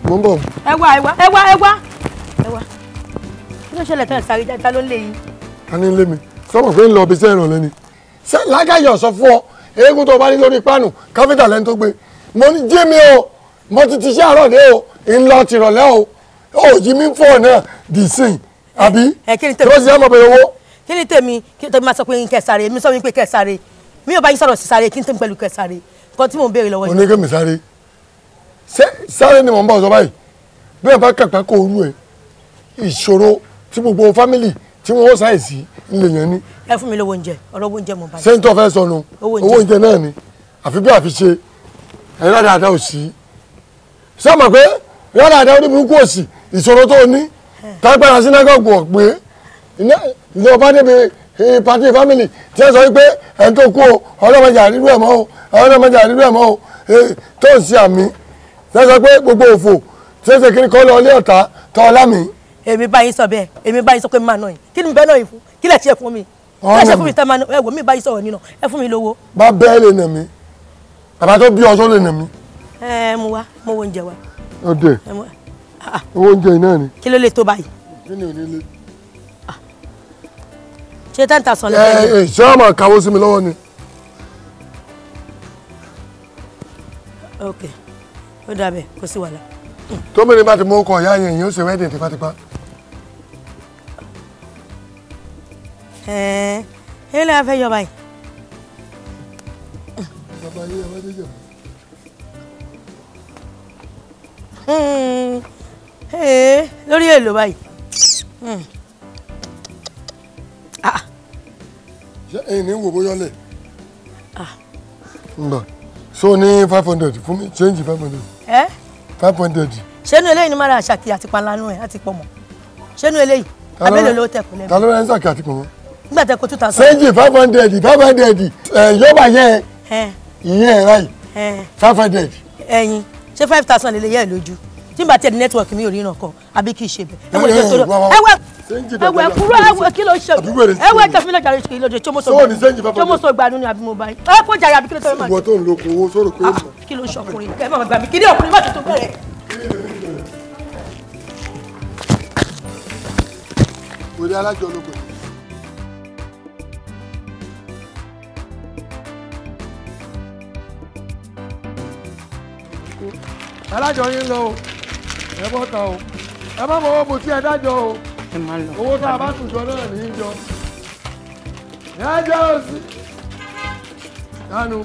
Mo ń bọ̀. Ẹ wá ẹ wá ẹ wá ẹ wá ẹ wá. Kí ló ṣẹlẹ̀ tán sáré jáde ló ń lé yín? Ta ni ń lé mi? Sọ́mọ̀ pé ń lọ ibi iṣẹ́ ìrọ̀lẹ́ ni. Ṣé lágàyọ̀ sọ fún ọ, eégún tó bá ní lórí páànù, káfíńtà lẹ́ni tó gbé. Mo ní jí mi o, mo ti ti ṣe àárọ̀ dé o, ń lọ tìrọ̀lẹ́ o. Ó jí mi ń fọ̀ náà dì sí àbí? Kí ló ṣe é mọ̀ pé owó? Kí ni tèmi? Kí ni tèmi máa sọ pé kẹ́ sáré? Mi sọ wípé kẹ́ sáré. Mi ò bá yín sọ̀rọ̀ sí sáré, kí ni tèmi pẹ̀lú kẹ́ sáré? Nǹkan tí mò ń béèrè lọ́wọ́ yín. Mo ní kí mi sáré. Sáré ni mò ń bọ̀ sọ báyìí. Bí ẹ bá kàpá kó orú ẹ, ìṣòro tí gbogbo fámìlì tí wọ́n ṣàìsí ń lè yẹn ní. Ẹ fún mi lówó oúnjẹ, ọ̀rọ̀ owó oúnjẹ mo bá yín. Ṣé n tó fẹ́ sọnù? Owó oúnjẹ náà ni. Àfi bí àfi ṣe ẹ̀yin dáadáa ò sí. Ṣé o mọ̀ pé dáadáa oníburúkú ò sí ìṣòro tó o ní? Tágbára sínágọ́gù ọ̀pẹ́ ìlú ọba débi pàtí fámìlì tí ẹ sọ wípé ẹni tó kú o ọlọ́mọdé àrírú ẹ̀ mọ́ o ọlọ́mọdé àrírú ẹ̀ mọ́ o tó ń ṣe àmì tí ẹ sọ pé gbogbo òfò tí ẹ ṣe kiri kọ́ lọ ilé ọ̀tá tọ́ ọ lámì. Èmi bá yín sọ bẹ́ẹ̀, èmi bá yín sọ pé máa nà yín, kí ni bẹ́ẹ̀ náà yín fún, kí lẹ̀ ṣe fún mi, kí lẹ̀ ṣe fún mi tẹ́ máa nà ẹ wò mí bá yín sọ̀rọ̀ nínà, ẹ fún mi lówó. Bá bẹ́ẹ̀ lè nà mí, bàbá tó bí ọjọ́ lè nà mí. Ẹ mú wá, mo wo oúnjẹ wa. Ọdẹ owó oúnjẹ náà ni. Kí ló lè tó báyìí? Kí ni ò ní lè? Ṣé 10,000 lẹ́yìn? Ẹ ṣé ọmọ kàwé sí mi lọ́wọ́ ni. Ok, ó dàbẹ̀, kò sí wàhálà. Tómìnir bá ti mú ọkọ̀ ìyá yẹn, yóò ṣe wedding tipátipá. Ẹ ẹ lè fẹ́ yọ báyìí. Bàbá yìí ẹ wá dé jẹ̀. Lórí èlò báyìí. Ṣé ẹ̀yin ní wò bóyá lẹ̀? Ngbà so ní 500 fún mi, change 500. Ẹ́ 500. Ṣé inú eléyìí ni mara àṣàkì àti panlánú ẹ̀ àti pọ̀mọ̀? Ṣé inú eléyìí? Abẹ́lẹ̀ ló tẹ̀kù lẹ́nu. Ta ló rẹ́ ń sàkì àti pọ̀mọ́? Nígbà tẹ kó 2,000. Change 500 500 ẹ̀ yóò bá yẹ ìyẹn ẹ̀ ráì 500. Ẹyin ṣé 5,000 lè yẹ ẹ lójú? Tí n bá tiẹ̀ ní nẹ́tíwọ̀kì mi ò ríran kan àbí kì í ṣe bẹ́ẹ̀. Ẹwẹ́ kúrò ẹwẹ́ kí ló ṣe ẹwẹ́ tẹ̀fí lọ́jà rẹ̀ kí ló dé tí mo sọ gbanú ni àbí mo bá yín. Ẹ kó jàre àbí kí ló tẹ́ máa. Ìwọ tó ń lo owó sọ̀rọ̀ pé ó mọ̀. Kí ló ṣe ọkùnrin ẹ má gbà mí kí ní ọkùnrin má tuntun bẹ̀rẹ̀. Orí alájọ ló pè. Alájọ yín lọ o, ẹ bọ́ ta o, ẹ má fọwọ́ bò tí ẹ dájọ́ o, owó tá a bá tún jọ náà ní í jọ. Dájọ́ sí. Dánú.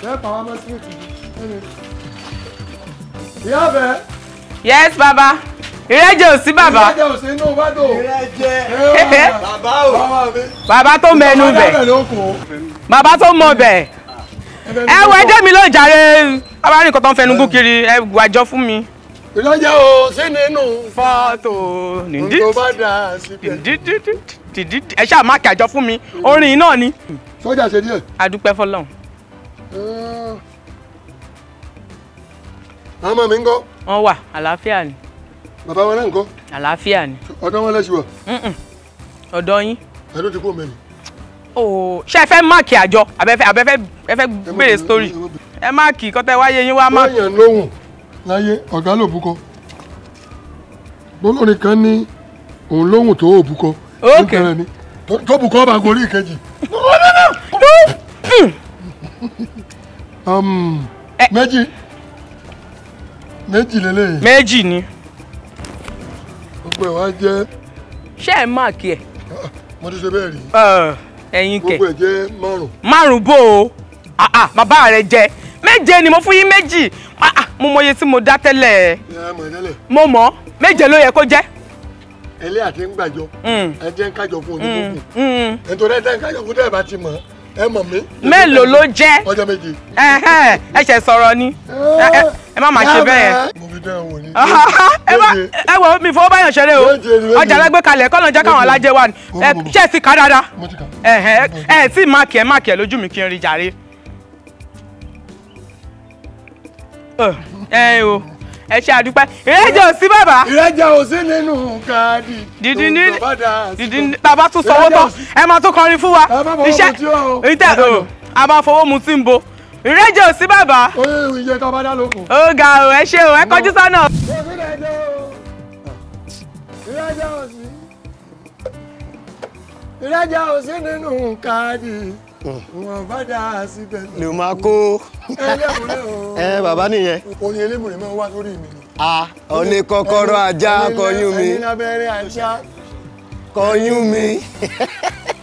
Ẹ pa wá mọ́ síríìtì. Ìyá bẹ̀. Yes baba. Ìrẹ́jẹ ò sí bàbá. Ìrẹ́jẹ ò sí inú bàdó. Ìrẹ́jẹ. Bàbá o. Bàbá tó mẹnu bẹ̀. Bàbá tó mọ bẹ̀. Ẹ wo ẹjẹ́ mi ló jàre. Bàbá rìn kọ́tọ́ ń fẹnu gún kiri. Ẹ wàjọ fún mi. Ìrẹ́jẹ ò sí nínú fọ́tò. Tó bá dà síbẹ̀. Ẹ ṣáà má kàjọ fún mi. Orin náà ni. Sọ́jà ṣe díẹ̀. A dúpẹ́ f'Ọlọ́run. Àwọn ọmọ mi ń kọ́. Wọ́n wà, àlàáfíà ni. Bàbá wọn náà ń kọ́. Àlàáfíà ni. Ọ̀dọ̀ wọn lẹ́sìn wà. Ọ̀dọ̀ yín. Ẹ ló ti kó mẹ́rin. Ooo, ṣé ẹ fẹ́ máàkì àjọ àbẹ́fẹ́ ẹ fẹ́ béèrè story? Ẹ máàkì kọ́tẹ́ wáyé yín wá máàkì. Bóyá lóhùn láyé ọ̀gá ló búkọ. Gbólórin kan ní òun lóhùn tó ò búkọ. Ok. Tó búkọ bá gorí ìkejì. Méjì. Méjì lélẹ́yìn. Méjì ni. Gbogbo ẹ̀ wá jẹ́. Ṣé ẹ máàkì ẹ̀? Mo ti ṣe bẹ́ẹ̀ rí. Ẹ̀yin kẹ̀. Gbogbo ẹ̀ jẹ́ márùn. Márùn bò ó. Bàbá rẹ̀ jẹ. Méje ni mo fún yín méjì. Mo mọye tí mo dá tẹ́lẹ̀. Mo mọ̀. Méje ló yẹ kó jẹ́. Ẹlẹ́ àti ń gbàjọ. Ẹ jẹ́ ń kájọ fún onígbòkù. Nítorí ẹ jẹ́ ń kájọ fún tẹ́ẹ̀ bá ti mọ̀ ẹ mọ̀ mí. Mélòó ló jẹ́? Ọjọ́ méje. Ẹ ṣe sọ̀rọ̀ ni. Ẹ má máa ṣe bẹ́ẹ̀. Mo fi dán wò ni. Ẹ wo mi fọwọ́ báyọ̀ ṣeré o. Ọjà lágbé kalẹ̀ kọ́nà jẹ́ káwọn alájẹ wà ní. Ṣé ẹ ti kà dáadáa? Ẹ tí máàkì ẹ máàkì ẹ lójú mi kí n rí jàre. Ẹ o ẹ ṣe àdúpẹ́. Ìrẹ́jẹ ò sí bàbá. Ìrẹ́jẹ ò sí nínú káàdì. Dídí ní dídí bàbá tún sanwó tán ẹ máa tún kọrin fún wa. Iṣẹ́ ìtẹ̀ o a máa fowó mu tí ń bo. Ìrẹ́jẹ ò sí bàbá. Oye ìyẹn tó bá dá lóko. Ó ga o ẹ ṣe o ẹ kọjú sọ́nà. Ìrẹ́jẹ ò sí. Ìrẹ́jẹ ò sí nínú káàdì. Wọ́n bá dá síbẹ̀. Lè máa kó. Ẹ bàbá nìyẹn. Oyin elémùrè máa ń wá sórí mi. Ọ̀ní kọ́kọ́rọ́ ajá kọyún mi. Ẹni lábẹ́rẹ́ ajá. Kọyún mi.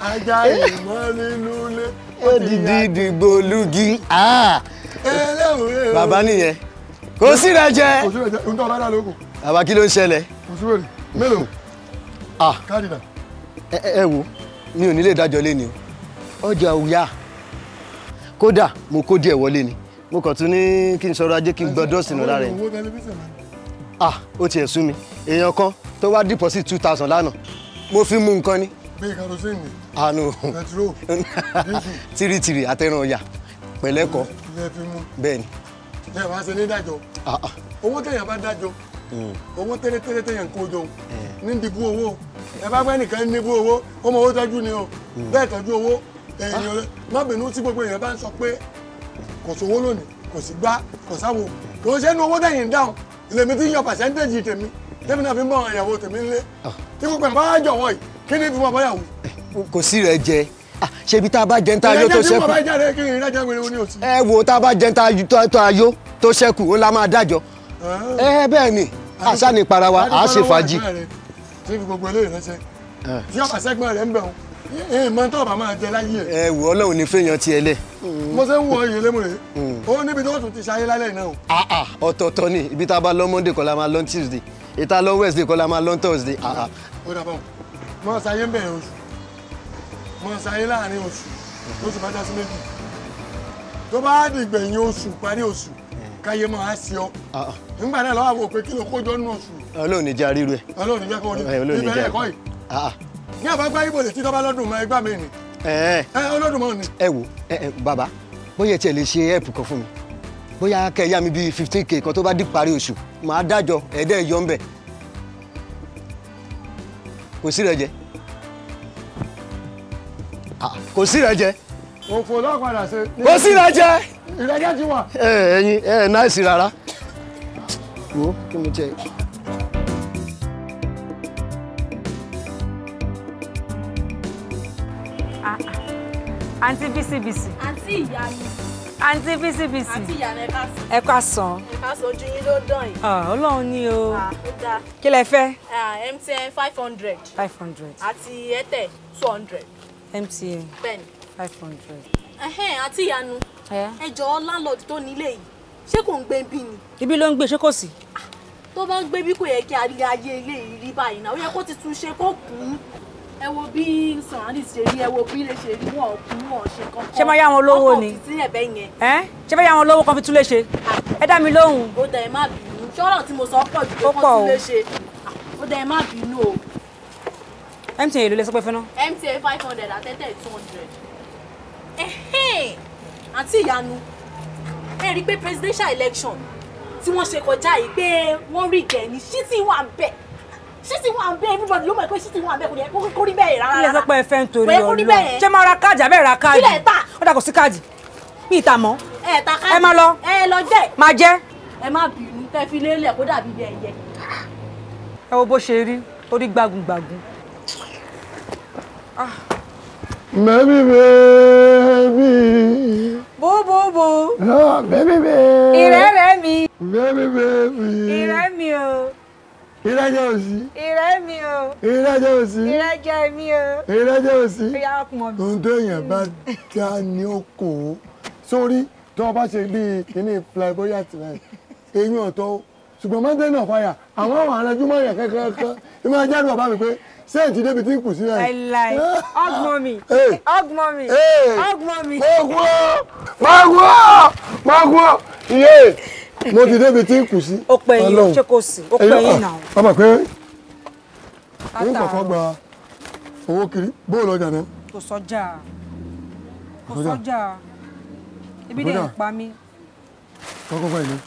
Ajá ìmọ̀ nínú ilé. Ó dìdí ìdìgbò lugi. Elémùrè o. Bàbá nìyẹn. Kò sí rẹ jẹ. Kò sí rẹ jẹ. Ohun tó bá dá lóko. Bàbá kí ló ń ṣẹlẹ̀? Kò sí wèrè. Mélòó? Káàdì náà. Ẹ wo, mi ò ní lè dájọ́ lé ni o. Ọjà òyà kódà mo kó díẹ̀ wọlé ni mo kàn tún ní kí n sọ̀rọ̀ ajé kí n gbọ́dọ̀ sínú lára ẹ̀. Ó tiẹ̀ sú mi èèyàn kan tó wá deposit 2000 lánàá mo fi mú nǹkan ni. Bí kerosene. Àánú pẹtrol dísù. Tìrìtìrì àtẹran ọ̀yà pẹ̀lẹ́kọ. Ilé fi mú. Bẹ́ẹ̀ ni. Ẹ wá ṣe ní dájọ́ owó téèyàn bá dájọ́ owó tẹ́lẹ̀tẹ́lẹ̀ téèyàn kó jọ ní dìbò owó ẹ bá gbẹ́ nìkan níbú owó ó mọ owó tọ́jú ni o bẹ́ẹ̀ tọ́jú owó èèyàn má bínú tí gbogbo èèyàn bá ń sọ pé kò sówó lónìí kò sí gbá kò sáwo kò ṣe nu owó tẹ̀yìn ń dáhùn ilé mi ti ń yọ pàṣẹ́ntéèjì tèmi tèmi náà fi ń bọ̀ ìyàwó tèmi ńlé tí gbogbo ẹ̀ bá jọ̀wọ́ yìí kí ni fi mọ̀ bọ́yàwó. Kò sí rẹ jẹ ṣebí tá a bá jẹ ń tá ayó tó ṣẹ́kù ẹ wo tá a bá jẹ ń tá ayó tó ṣẹ́kù ó la máa dájọ́ ẹ bẹ́ẹ̀ ni àṣà ni para wa àá ṣe fàájì. Tí fi gbogbo eléyìí ránṣẹ́ tí ọba sẹ́gbọ́n rẹ̀ ń bẹ̀ ọ́ mọ tó ọba máa jẹ láyé ẹ. Ẹ wò Ọlọ́run ní fẹ́yàn tiẹ̀ lẹ̀. Mo ṣe ń wọ iye lémùrè ó níbi tó tún ti ṣayé lálẹ́ náà. Ọ̀tọ̀ọ̀tọ̀ ni ibi tá a bá lọ Monday kọ́ la máa lọ Tuesday ìta lọ Wednesday kọ́ la máa lọ Thursday. Ó dàbọ̀ mọ ṣayé ń bẹ̀rẹ̀ oṣù mọ ṣayé láàrin oṣù oṣù bá dá sí méjì tó bá dìgbẹ̀yìn oṣù parí oṣù káyé máa ṣe ọ nígbà náà lọ́wọ́ àwọn òpè kí ló kójọ nínú oṣù. Ọlọ́run ní jẹ́ àríru ẹ̀. Ọlọ́run ní jẹ́ kó rí ibẹ̀ ẹ̀kọ́ yìí. Ní àbágbá ibo lè tí tọ́ bá lọ́dún mọ́ ẹgbà mi ni. Ọlọ́dún mọ́ ni. Ẹ wo bàbá bóyá ẹ tiẹ̀ lè ṣe ẹ̀pù kan fún mi bóyá kẹ́ ẹ yá mi bíi 15k kan tó bá di parí oṣù màá dájọ́ ẹ̀ẹ́dẹ́ yọ ń bẹ̀. Kò sí rẹ jẹ. Kò sí rẹ jẹ. Òfò lọ́padà ṣe. Kò sí rẹ jẹ. Ìrẹ́jẹ ti wà. Ẹ̀yin ẹ náìsì rárá. Wo kí mo jẹ. Àǹtí bísíbísì. Àǹtí ìyá mi. Àǹtí bísíbísì. Àǹtí ìyá mi ẹ káàsán. Ẹ káàsán. Ẹ káàsán ojú yín ló dán yìí. Ọlọ́run ní o. Ó dáa. Kí lẹ fẹ́? MTN 500. 500. Àti Airtel 200. MTN. Bẹ́ẹ̀ni. 500. Àǹtí ìyanu. Ẹ jọ̀ọ́ landlord tó nílé yìí, ṣé kò ń gbé bí ni? Ibi ló ń gbé, ṣé kò sí? Tó bá ń gbé bí kò yẹ kí a rí ayé ilé yìí rí báyìí náà, ó yẹ kó ti tún ṣe kó kún. Ẹ wo bí Sànránì ṣe rí, ẹ wo bí ilé ṣe rí, wọn ò kún, wọn ò ṣe kankan. Ṣé máa yá wọn lówó ni? Ọkọ̀ òtítí ẹ̀bẹ̀ yẹn. Ṣé fẹ́ yá wọn lówó kan fi tún lè ṣe? Ẹ dá mi lóhùn. Ó dẹ̀ ẹ má bínú. Ṣọ́rọ̀ tí mo sọ pọ̀ jù pé kán tún lè ṣe. Ó dẹ̀ ẹ má bínú o. MTN èlò lè sọ pé fẹ́ ná. MTN 500 àtẹ́tẹ̀ 200. Àǹtí Ìyanu, ẹ rí i pé presidential election tí wọ́n ṣe kọjá yìí pé wọ́n rí gẹ̀ẹ́ni ṣítì wà ń bẹ̀. Ṣítì wà ń bẹ̀, everybody ló mọ̀ pé ṣítì wà ń bẹ̀, kò yẹ kó rí bẹ́ẹ̀ rárá. Kí lẹ sọ pé ẹ fẹ́ ń torí Ọlọ́run? Ṣé máa ra káàdì àbẹ́ ra káàdì? Kí lẹ ta? Ó dà kò sí káàdì. Mi ì ta mọ́. Ẹ ta káàdì. Ẹ má lọ. Ẹ lọ jẹ́. Máa jẹ́. Ẹ má bínú, kẹ́ fi lélẹ̀ kó dàbí ibi ẹ̀yẹ. Ẹ wo bó ṣe rí, ó rí gbágungbàgun. Baby, baby. Boo, boo, boo. No, baby, baby. Ìrẹ́ mi. Baby, baby. Ìrẹ́ mi o. Ìrẹ́jẹ òsì. Ìrẹ́ mi o. Ìrẹ́jẹ òsì. Ìrẹ́jẹ mi o. Ìrẹ́jẹ òsì. Ìyá ọkùnrin mi. Ohun tó èèyàn bá dá ní okòó. Sórí tó o bá ṣe bíi kíní flamboyant rẹ̀, eyín ọ̀tọ̀ o. Ṣùgbọ́n mountain of fire, àwọn arájúmọ̀ yẹn kankan. Ìmọ̀ ajá ni bàbá mi pé sẹ́ẹ̀tì débi tí kù sílẹ̀. Láìláì, hug mommy, hug mommy, hug mommy. Mo gún ọ́, iye mo ti débi tí kù sí. Ó pẹ́ yín, ṣé kò sí, ó pẹ́ yín náà. Ọmọ pé n kò fọ́ gba owó kiri, bóòlù ọjà náà. Kò sọ́jà, kò sọ́jà, ibi dẹ̀ ń pa mí. Kọ́kọ́ báyìí ni.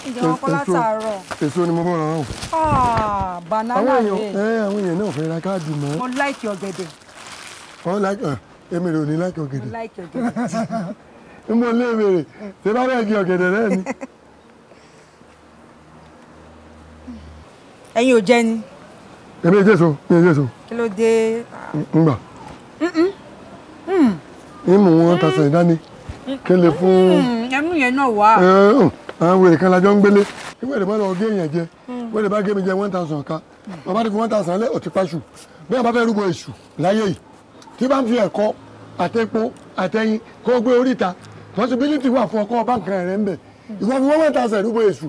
Ǹjẹ́ wọn kọ́ látàárọ̀? Èso ni mo bọ́ rọrùn. Banana rẹ̀. Àwọn èèyàn náà fẹ́ ra káàdì mọ́. Mo láìkì ọ̀gẹ̀dẹ̀. Ọ láìkì, èmi rè ò ní láìkì ọ̀gẹ̀dẹ̀. Mo láìkì ọ̀gẹ̀dẹ̀. Mo lé èrè, ṣé bá bẹ́ẹ̀ gé ọ̀gẹ̀dẹ̀ rẹ̀ ni. Ẹ̀yin ò jẹ ni. Èmi ò jẹ́so, mi ò jẹ́so. Kí ló dé? Ń gbà. Ìmú wọn tasẹ̀ dání. Kí lè fún. Ẹnu yẹn náà wà. Àwọn wèrè kan lajọ ń gbélé. Wèrè bá lọ gé èèyàn jẹ. Wèrè bá gé mi jẹ 1000 ká. Bàbá ti fi 1000 lé òtí paṣù. Bí wọ́n bá fẹ́ rúbọ èṣù láyé yìí, tí bá ń fi ẹ̀kọ́ àtẹ̀pó àtẹ̀yìn kó gbé oríta, possibility wà fún ọkọ báǹkì rẹ̀ ń bẹ̀. Ìwọ fi 1000 rúbọ èṣù.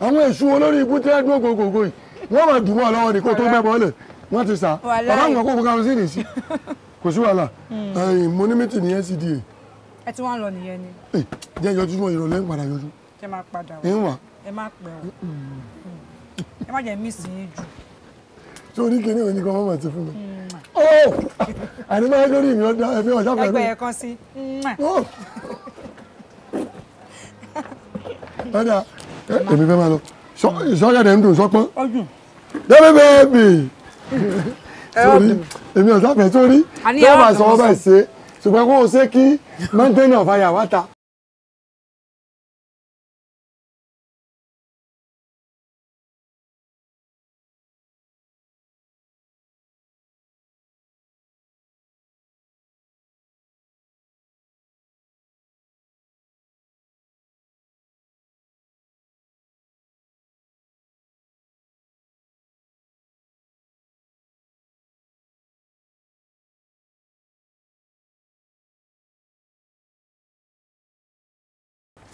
Àwọn èṣù olórí ibú tí wọ́n dúró gbogbogbò yìí, wọ́n máa dùn mọ́ lọ́wọ́ ni kó tó gbẹ́ bọ́ọ̀lẹ̀. Wọ́n ti sà. Bàbá àwọn kókó karosíìnì sí. Kò sí wàhálà. Mo ní mítì ní NCDA. Ẹ ti wá ń lọ nìyẹn ni. Jẹ́ yọjú mọ́ ìrọ̀lẹ́ ń padà yọjú. Ẹ máa padà wá. Ẹ má pẹ́ o. Ẹ má jẹ́ mísì yín jù. Tó ní kíní òní kan mọ̀mọ́ ti fún mi. Ó àní máa lórí mi ọ̀dà ẹ̀mí ọ̀dà pẹ̀lú. Ẹgbẹ́ yẹn kan sí. Ọ̀dà èmi fẹ́ máa lọ. Sọ́gẹ̀dẹ̀ ń dùn sọ́pọ́n. Bẹ́ẹ̀ bẹ́ẹ̀ sórí èmi ọ̀dà fẹ́ sórí. Tó bá sọ ọ́ bá ṣe ṣùgbọ́n kó o ṣe kí mountain of fire wá ta.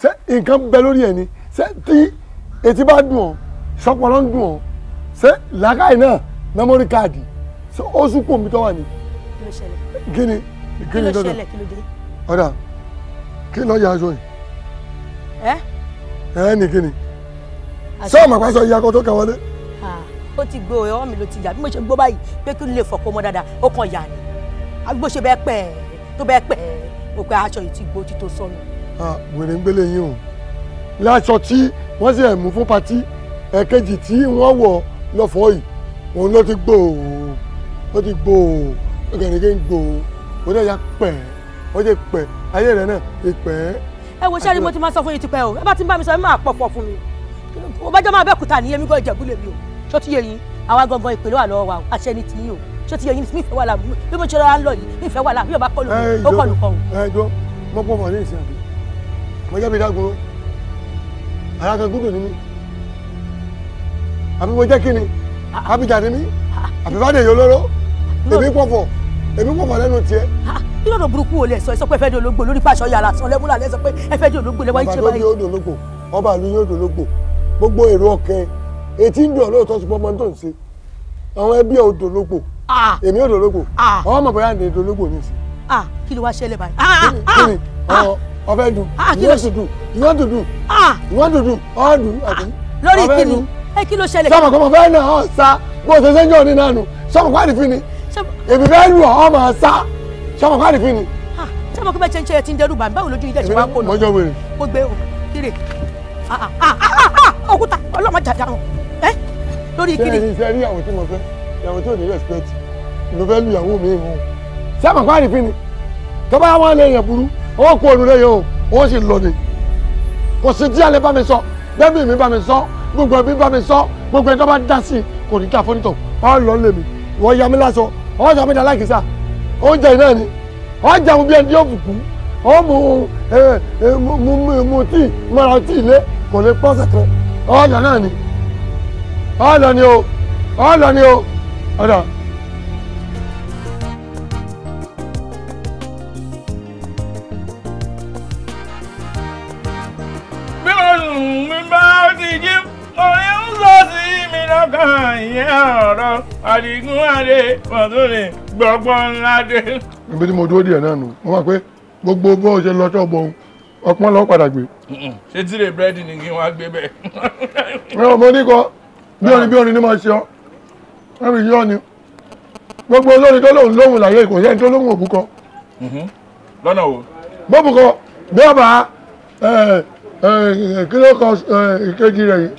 Ṣé nǹkan bẹ lórí ẹ ni? Ṣé tí etí bá dùn ọ́, sọpọlọ ń dùn ọ́, ṣé làákàyè náà mẹmórí káàdì ṣé ó sún kò mi tó wà ní. Kí ló ṣẹlẹ̀? Kí ni kí ló ṣẹlẹ̀? Kí ló dé? Ọ̀dà kí ló yà aṣọ yìí? Ẹ ẹ ní kí ni? Ṣé ọmọ àpáṣọ yìí akọ tó kẹ wọlé? Ó ti gbó ọwọ́ mi ló ti yà bí mo ṣe gbó báyìí pé kí n lè fọkọ mọ́ dáadáa ó kàn yà ni àbí bó ṣe bẹ́ẹ̀ pẹ́ tó bẹ́ẹ̀ pẹ́ mo pé aṣọ yìí ti gbó ti tó sọnù. Wèrè ń gbélé yín o láṣọ tí wọ́n sì mú fún patí ẹ̀kejì tí wọ́n wọ̀ lọ́fọ̀ọ́ yìí òun ló ti gbó ó ti gbó ó gẹ̀rẹ́gẹ́ ń gbó ó dẹ̀ ya pẹ̀ ó dẹ̀ pẹ̀ ayé rẹ̀ náà ti pẹ̀. Ẹ wo sẹ́ni mo ti máa sọ fún yín tipẹ́ o ẹ bá ti ń bá mi sọ ẹ máa pọ̀pọ̀ fún mi ó bá jẹ́ máa bẹ́ẹ̀ kúta nìyẹn mi gan Ìjẹ̀bú lèmi o ṣó ti yé yín àwa gangan ìpè ló wà lọ́wọ́ wa o àṣẹ ni tiyín o ṣó ti yé yín mi ìfẹ́ wà láàmú bí mo ṣe rọra ń lọ yìí mi ìfẹ́ wà láàmú bí o bá kọlù mi ó kọlù kọ o. Ẹ jọ mo pọ̀ fọ̀ ní ìsìn àbí mo jẹ́ mi dágunró ara kan gúdù ní mi àbí mo jẹ́ kí ni àbíjà ni mí àbí bá dè yọ lóró èmi pọ̀fọ̀ lẹ́nu tiẹ̀. Kí lọ́dọ̀ burúkú wo lẹ sọ? Ẹ sọ pé ẹ fẹ́ di ológbò lórí pàṣọ yàrá sọ lẹ́múlà lẹ sọ pé ẹ fẹ́ di ológbò lẹ́wọ́n ṣe báyìí. Ọba tó yóò dológbò, ọba ìlú yóò dológbò, gbogbo èrò ọkẹ etí ń dùn ọ lóòótọ́ ṣùgbọ́n ọmọ tó ń ṣe àwọn ẹbí ò dológbò, èmi ò dológbò, ọmọ bóyá ní dológbò ní ìsìn. Kí ló wá ṣẹlẹ̀ báyìí? Kí ni ọfẹ dùn, ìwọ́n dùdù, ìwọ́n dùdù, ìwọ́n dùdù, ọ̀dùn àbí. Lórí kíni? Ẹ kí ló ṣẹlẹ̀? Sọmọ kọ́mọ fẹ́ náà ọ̀ sá bó ṣe ṣe ń jọ ní nánu sọmọ kọ́ àdìfín ni èmi fẹ́ lù ọ́ máa sá sọmọ kọ́ àdìfín ni. Sọmọ kí bẹ́ẹ̀ ṣe ń ṣe ẹ ti ń dẹrù bà mí, báwo lójú ilé ṣe wá kó nà? Mọ́jọ́ wèrè. Mo gbé o, kíre. Òkúta ọlọ́mọ jàjà wọn. Ẹ lórí kíni. Ṣé ẹ rí ìyàwó tí mo fẹ́? Ìyàwó tí ò ní respect. Mo fẹ́ lu ìyàwó mi hàn. Sọmọ kọ́ àdìfín ni. Tó bá wọn lè yàn burú, ó kó olú lẹ́yìn o, ó sì lọ ni. Kò sí tí alẹ́ bá mi sọ, bẹ́ẹ̀ mi bá mi sọ, gbogbo ẹbí bá mi sọ, gbogbo ẹni tó bá dá sí i kò ní ká fónítọ̀, ọ lọ lè mi, wọ́n ya mi lásọ, ọ sọ mi dá lákìsà, oúnjẹ náà ni, ọ jẹun bí ẹni tí ó fùkú, ọ mú tíì, mọ́ra tíì lé, kò lè pọ́sẹ̀ kan, ọ lọ náà ni, ọ lọ ni o, ọ lọ ni o, ọ̀dà. Ọ̀rọ̀ Àdìgún adé mọ̀tòlè gbọ̀ngbọ̀n ńlá dé. Ibi tí mo dúró díẹ̀ náà nù, mo máa pé gbogbo bó ṣe lọ ṣọ́ọ̀bù ọ̀hún, ọpọ́n lọ́ọ́ padà gbé. Ṣé tíre búrẹ́dì ni kí wọ́n á gbé bẹ́ẹ̀? Ẹ mo ní kọ bí orin ni máa ṣe ọ́, wọ́n fi yọ́ ni. Gbogbo olórin tó lóhùn lóhùn láyé kò sẹ́ni tó lóhùn òbúkọ. Lọ́nà wo? Bóbúkọ bí ọba kí ló kọ ìkejì rẹ̀ yìí?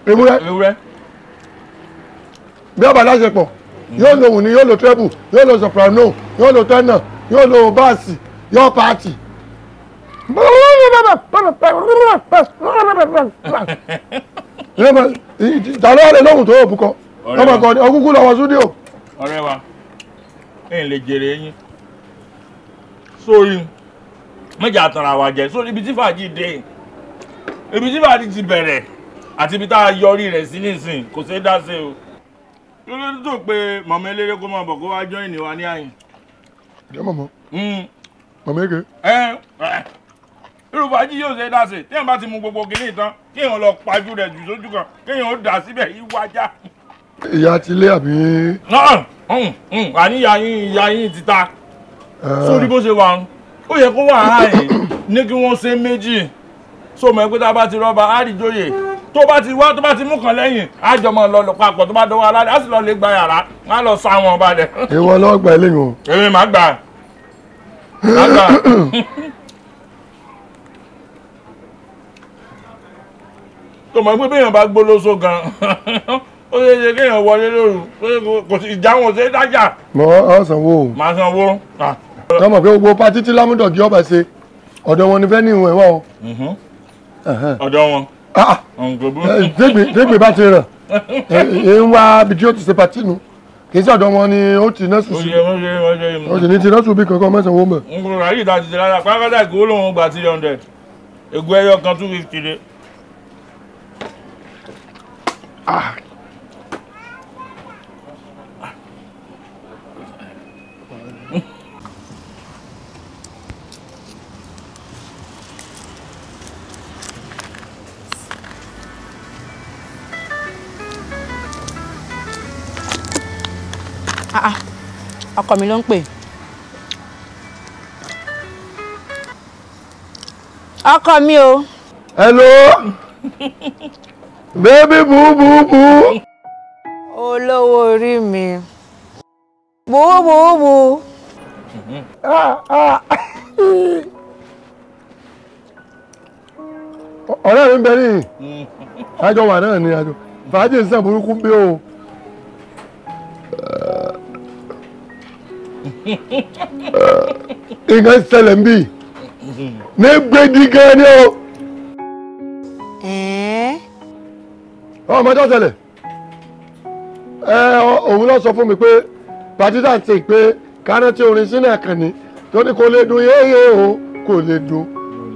Ewúrẹ́. Ewúrẹ́. Bí ọba láṣepọ̀ yóò lo òun ni yóò lo treble yóò lo soprano yóò lo tenor yóò lo baasi yóò paati. Tàlọ́ ọ̀rẹ́ lóhùn tó òbúkọ ọmọ kan ọkúkú lọ́wọ́ súdíò. Ọ̀rẹ́ wa ẹ̀yin lè jèrè yín sórí mẹ́jà àtàrà wà jẹ́ sórí ibi tí fàájì dé ibi tí fàájì ti bẹ̀rẹ̀ àti ibi tá a yọrí rẹ̀ sí nísìn kò ṣeé dá sí o. Kí ló tó pé mọ̀mọ́ eléré kó máa bọ̀ kó wá join wa ní àyìn. Ǹjẹ́ mọ̀mọ́? Mọ̀mọ́ èké. Irú fàájì yóò ṣe é dá sí téèyàn bá ti mu gbogbo kìíní tán kéèyàn lọ pajú rẹ̀ jù sójú kan kéèyàn ó dà síbẹ̀ ìwájà. Ìyá ti lé àbí. Àní ìyá yín ti ta sórí bó ṣe wà ń ó yẹ kó wà áyìn ní kí wọ́n ṣe méjì sómọ ẹgbẹ́ tá a bá ti rọ́bà á rí jóyè tó bá ti wá tó bá ti mú kan lẹ́yìn àjọmọ̀ lọ papọ̀ tó bá dọwọ́ alálẹ̀ á sì lọ lè gba yàrá má lọ sá wọn balẹ̀. Ìwọ ló gba eléyìí o. Èmi má gbà má gbà. Tó mọ̀ pé béèyàn bá gbólóso gan ó ṣe é ṣe kéèyàn wọlé lóru kò sí ìjà wọn ò ṣe é dájà. Mo ọ sanwó o. Màá sanwó. Tó mọ̀ pé gbogbo patí tí Lámúdọ̀gí ọba ṣe ọ̀dọ̀ wọn ni fẹ́ ní ìwọ̀n ẹ̀wọ̀n o. Ọ̀dọ̀ wọn. Dégbè bá ti ràn ń wá ibi tí ó ti ṣe patí nu kì í sọ̀dọ̀ wọn ni ó ti náà sùn sí ó sì ní ti náà sùn bí kankan mẹ́sàn-án wọ́n mọ̀. N kò ráyè ìdá ti ṣe rárá pátákó ìgò lòun gba 300 ègò ẹyọ kan 250 lé. Ọkọ mi ló ń pè. Ọkọ mi o. Hello. Baby boo boo boo. Olówó orí mi. Boo boo boo. Ọ̀rẹ́ mi ń bẹ níyì. Àjọ wà náà ni àjọ. Fàájì ń sàn burúkú bí o. Nǹkan ṣẹlẹ̀ ń bì ní gbèdí gan ni o. Ọmọ tó ṣẹlẹ̀ òun lọ sọ fún mi pé pàtítà ti pé kárẹ́tì orin sínú àkànní tó ní kò lè dùn yéyé o kò lè dùn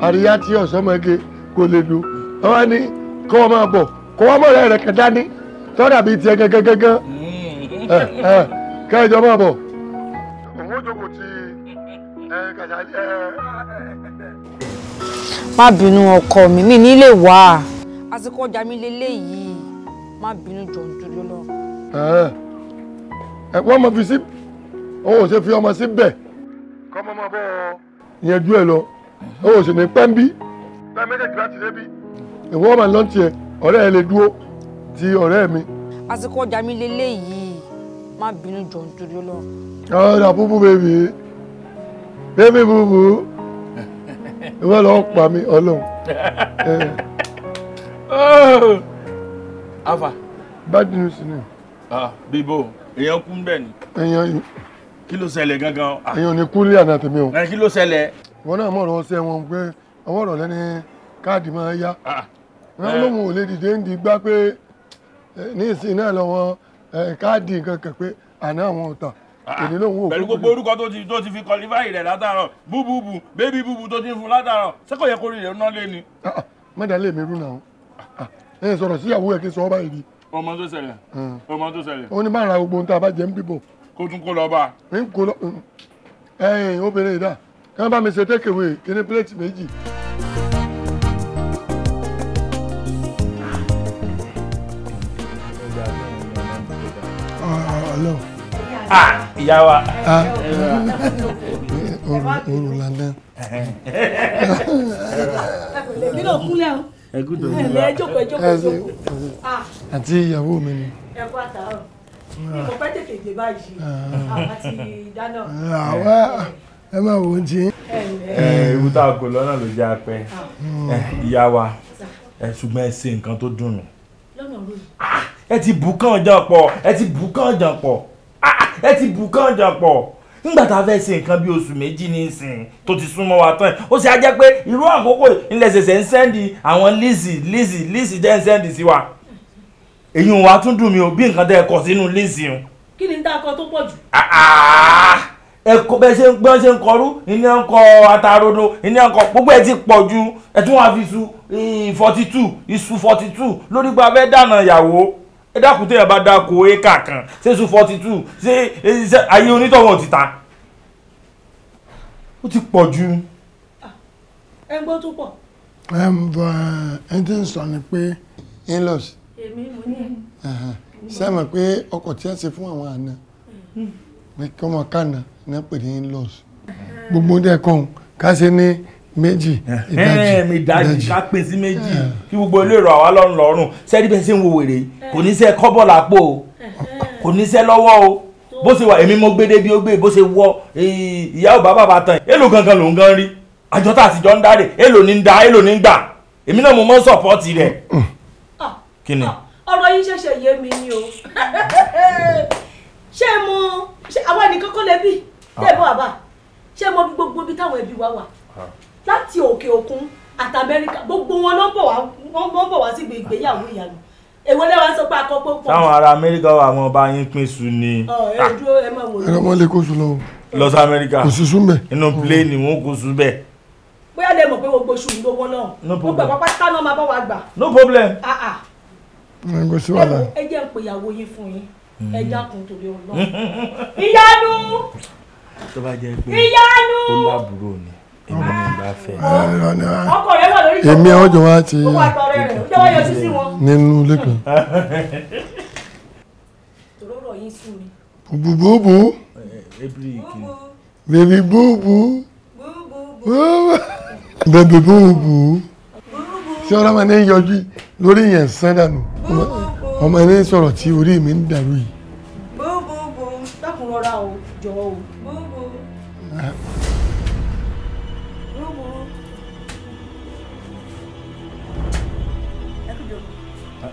àríyá tí ọ̀sọ́mọge kò lè dùn wọ́n ní kó wọ́n máa bọ̀ kó wọ́n mọ̀ rẹ̀ rẹ̀ kẹ́ dání tó dàbí tiẹ̀ gángan kẹ́ẹ̀jọ máa bọ̀. Òun ó jókòó ti Má bínú ọkọ mi, mi ní lè wá. Àsìkò ọjà mi leléyìí. Má bínú jọ̀ọ́ nítorí Ọlọ́run. Ẹ wọ́n mọ̀ fi sí òun ò ṣe fi ọmọ sí bẹ̀. Kọ́ mọ́ máa bọ́ ọ ìyẹn jú ẹ lọ. Òun ò sì ní pẹ́ ń bí. Bẹ́ẹ̀ méjèèjì láti dé bí. Ìwọ ọmọ lọ́n tiẹ̀, ọ̀rẹ́ ẹ lè dúró ti ọ̀rẹ́ mi. Àsìkò ọjà mi leléyìí. Má bínú jọ̀ọ́ nítorí Ọlọ́run. Ọ̀rẹ́ búbú bèbí. Bébí búbú. Ìwọ lọ pa mí Ọlọ́run. Afa. Bad news ni. Bíbó, èèyàn kú ń bẹ̀ ni. Èèyàn. Kí ló ṣẹlẹ̀ gangan? Èèyàn ò ní kú ní àná tèmi o. Kí ló ṣẹlẹ̀? Ìwọ náà mọ̀ ọ̀rọ̀ ọ̀sẹ̀ wọn pé ọwọ́ ọ̀rọ̀ lẹ́ni káàdì máa yá. Wọ́n lóun ò lè dìde ń di gbá pé ní ìsìn náà lọ́wọ́ káàdì nǹkan kan pé àná àwọn ò tà. Pẹ̀lú gbogbo orúkọ tó ti fi kọlífàì rẹ̀ látàárọ̀, búbúbù, bébí búbu tó ti ń fún látàárọ̀, ṣé kò yẹ kó rí rẹ̀ ná lé ni? Mọ́dà lè mi rú náà. Ẹ sọ̀rọ̀ síyàwó ẹ̀ kí n sọ ọ́ báyìí di. Ọmọ tó ṣẹlẹ̀. Ọmọ tó ṣẹlẹ̀. Ó ní má ra gbogbo ohun tá a bá jẹ ń bíbọ̀. Kó tún kó lọ bá. Ń kó lọ. Ẹ̀yin obìnrin ìdá, kí wọ́n bá mi ṣe takeaway kí ní pílẹ̀tì méjì. Ọlọ́run. Ìyá wa. Oorun lànà. Èmi náà kúnlẹ̀ o. Ẹ kú tó Ẹ jókòó, ẹ jókòó, ẹ jókòó. Àti ìyàwó mi ni. Ẹ kú àtàárọ̀. Mi kò fẹ́ tètè dé báyìí. Àwa ti dáná. Àwa ẹ máa wò ó jí. Ewu tá a kò lọ́nà ló jẹ́ apẹ́. Ìyá wa, ṣùgbọ́n ẹ ṣe nǹkan tó dùn mí. Lọ́nà òru. Ẹ ti bù kàn jàn pọ̀, ẹ ti bù kàn jàn pọ̀, ẹ ti bù kàn jàn pọ̀. Nígbà tá a fẹ́ ṣe nǹkan bí oṣù méjì nísìn tó ti súnmọ́ wa tán, ó ṣe á jẹ́ pé irú àkókò ilẹ̀ ṣẹ̀ṣẹ̀ ń sẹ́ndì àwọn líìsì jẹ́ ń sẹ́ndì sí wa. Èyí wa tún dùn mí o bí nǹkan tẹ́ ẹ kọ sínú líìsì o. Kí ni tá a kọ tó pọ̀ jù? Ẹ kọ bẹ́ẹ̀ ṣe ń gbọ́n ṣe ń kọrú, ìní ń kọ atarodo, ìní ń kọ gbogbo ẹ ti pọ̀ ju, ẹ tún wá fi iṣu 42, iṣu 42 lórí gba fẹ́ dáná ìyàwó. Ẹ dákun téèyàn bá dáko éka kan, ṣé iṣu 42, ṣé ayé onítọ̀wọ̀n ti ta? Ó ti pọ̀ jù. Ẹ ń gbọ́ tó pọ̀. Ẹ ń bọ ẹ ti ń sọ ni pé in-laws. Èmi mo ní. Ṣé mọ̀ pé ọkọ̀ tí wọ́n ṣe fún àwọn àna pé kí wọ́n kànà ní pè ní in-laws. Gbogbo oúnjẹ kan ká ṣe ní méjì ìdajì. Ìdajì ká pín sí méjì kí gbogbo ilé ìrọ̀ àwa lọ́rùn lọ́rùn. Sẹ́ẹ̀dí bẹ́ẹ̀ ṣe ń wo wèrè yìí kò ní sẹ́ kọ́bọ̀ lápò o, kò ní sẹ́ lọ́wọ́ o. Bó ṣe wà èmi mo gbé débi ó gbé bó ṣe wọ ìyá ò bá bàbá tán èlò gangan lòún gan rí àjọ tá a sì jọ ń dáre èlò ní ń da èlò ní ń gbà èmi náà mo mọ́ sọ̀pọ́ọ̀tì rẹ̀. Kí ni. Ọ̀rọ̀ yìí ṣẹ̀ṣẹ̀ yé mi ni o. Ṣé mo ṣé àwa ẹnìkan kọ́ lẹ́bí tẹ́ bọ́ àbá ṣé mo bí gbogbo ibi táwọn ẹbí wa wà láti òkè òkun àti Amẹ́ríkà gbogbo wọn ló ń bọ̀ wá wọ́n bọ̀ wá síbi ìgbéyàwó ìyanu. Èwo lẹ́wọ̀n sọ pé akọ pé pọ̀. Táwọn ará Amẹ́ríkà wà wọn bá yín pín su ni. Ẹ dúró ẹ máa wò ó. Ẹ̀rọ wọn lè kó su lọ. Lọ sí Amẹ́ríkà. Kò sí sún bẹ̀. Inú pléènì wọn kò sún bẹ̀. Bóyá lè mọ̀ pé gbogbo oṣù ló wọ́n náà. No problem. Gbogbo àpapọ̀ táná máa bá wa gbà. No problem. Kò sí wàhálà. Ẹ jẹ́ ń pè ìyàwó yín fún yín. Ẹ dákun torí Ọlọ́run. Ìyanu. Tó bá jẹ́ pé Ìyanu. ó lábúrò ni. Èmi ni bá fẹ́. Ọkọ rẹ̀ wà lórí ìjọba. Èmi àwọn jọ wá ti Owó àtọ̀rẹ́ rẹ̀ ó jẹ́ wá yọjú sí wọn. nínú ilé kan. Tòrórọ̀ yín sú mi. Bùbùbù. Bèbí búbù. Bèbí búbù. Ṣé ọlọ́mọ ní yọjú lórí yẹn sán dànù? Ọmọ ní sọ̀rọ̀ tí orí mi ń dàrú yìí. Búbúbú. Dákun rọra o, jọ̀ọ́ o. Búbú.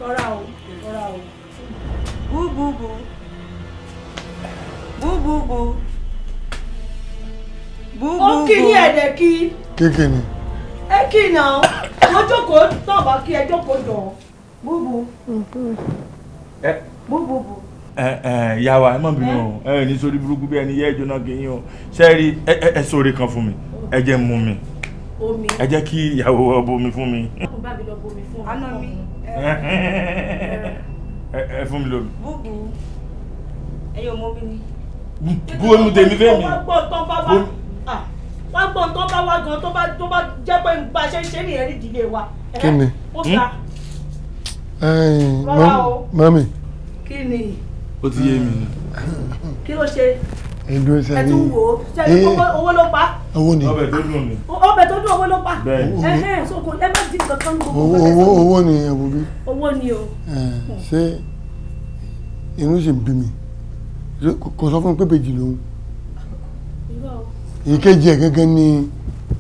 Rọra o, rọra o. Búbúbú. Búbúbú. Búbúbú. Ó kí ní ẹ̀dẹ̀ kí. Kéèké ni. Ẹ kí náà, wọ́n jókòó náà bá kí ẹ jókòó jọ. Búbú. Búbúbú. Ìyá wa ẹ má bínú o, ẹ ní sórí burúkú bí ẹni yẹ ẹjọ́ náà kì í yín o. Ṣé ẹ rí ẹ sóore kan fún mi, ẹ jẹ́ mú mi. Omi. Ẹ jẹ́ kí ìyàwó ọ bomi fún mi. Bá mi lọ bomi fún Àná mi. Ẹ fún mi lómi. Búbú. Ẹ̀yin ò mọ mi ni. Bú omi tèmi fẹ́ mi. Wọ́n gbọ́ tán bá bá. Wá gbọ́n tó bá wá gan tó bá jẹ́ pé bá ṣe ń ṣe nìyẹn ní ìdílé wa. Kí ni? Ó ga. Rárá o. Mami. Kí ni? Ó ti yé mi. Kí ló ṣe? Ẹ tún wò ó. Ṣé owó ló pa? Owó ni. Ọbẹ̀ tó dùn ni. Ọbẹ̀ tó dùn owó ló pa. Bẹ́ẹ̀. So kò ẹ má dín kankan gbogbo. Owó ni ẹ̀wù bí. Owó ni o. Ṣé inú sì ń bí mi? Kò sọ fún mi pé bèjì lòun. Ìkejì ẹ̀ gángan ni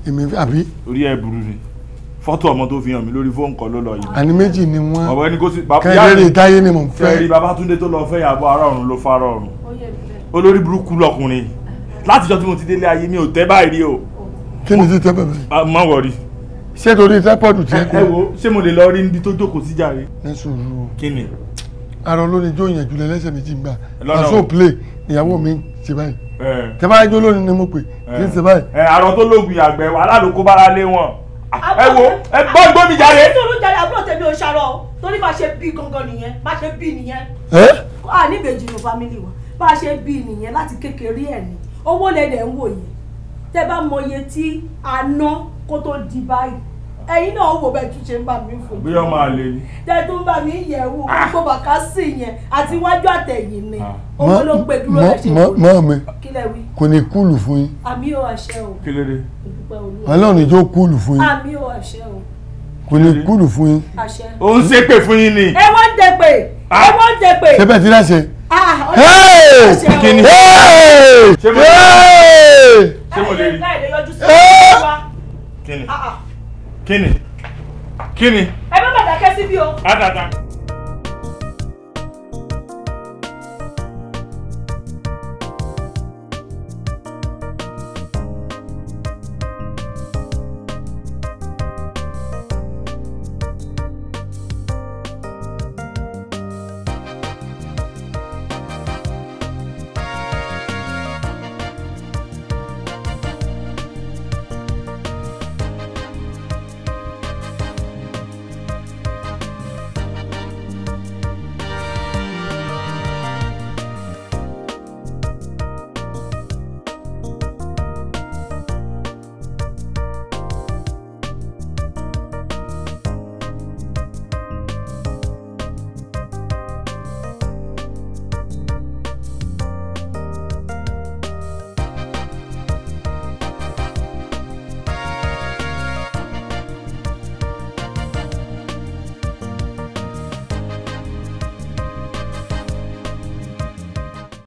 èmi àbí. Orí ẹ burú ni. Fọ́tò ọmọ tó fi hàn mí lórí fóònù kan ló lọ yìí. Àní méjì ni wọ́n. Ọ̀bọ ẹni kó sì. Kẹ́lẹ́rì táyé ni mò ń fẹ́. Kẹ́rì Babátúndé tó lọ fẹ́ yàbọ̀ ará ọ̀run ló fara ọ̀run. Olórí burúkú lọkùnrin. Látijọ́ tí mo ti délé ayé mi ò tẹ́ báyìí rí o. Kí ni títẹ́ bẹ̀rẹ̀? Má wọrí. Ṣé torí tẹ́pọ̀dù tí ẹ kú? Ẹ wo ṣé mo lè lọ rí níbi tó jókòó sí jàre? Ní sùúrù. Kí ni? Arọ lónìí jó ìyànjú lẹ́sẹ̀ méjì gbà. Àṣọ play ìyàwó mi ṣe báyìí. Tẹ́ bá jó lónìí ni mo pè kí n ṣe báyìí. Ẹ arọ tó lóògùn ìyàgbẹ́ wàhálà ló kó bára lé wọn. Ẹ wo ẹ bọ́ gbómi jáde. Sùúrù jáde àbúrò tèmi ò ṣàrọ̀ o torí bá ṣe bí gangan nìyẹn bá ṣe bí nìyẹn. A ní ìbejì ní family wa bá ṣe bí nìyẹn láti kékeré ẹ̀ ní owó lẹ́dẹ̀ ń wò yìí tẹ́ bá mọ iye tí a ná kó tó di báyìí ẹ̀yin náà wò bẹ́ẹ̀ tún ṣe ń bá mi fò. Bí ọmọ àlè ni. Tẹ́ tún bá mi yẹ̀ wò gbogbo bàkà sí yẹn àti iwájú àtẹ̀yìn ni owó ló gbé dúró ẹ̀ ṣe kò. Mọ́ mi kílẹ̀ wí. Kò ní kúlù fún yín. Àmì ò àṣẹ o. Kí ló dé? Ọlọ́run ìjọ kúlù fún yín. Àmì ò àṣẹ o. Kò ní kúlù fún yín. Àṣẹ. Ó ń ṣépè fún yín ni. Ẹ wọ́n ń jẹ pé ẹ wọ́n ń jẹ pé. Ṣé bẹ́ẹ̀ ti láṣẹ? Kí ni? Ṣé mo lè rí? Kí ni? Kí ni? Kí ni? Ẹ má bàtà kẹ́ síbí o. Àtàtà.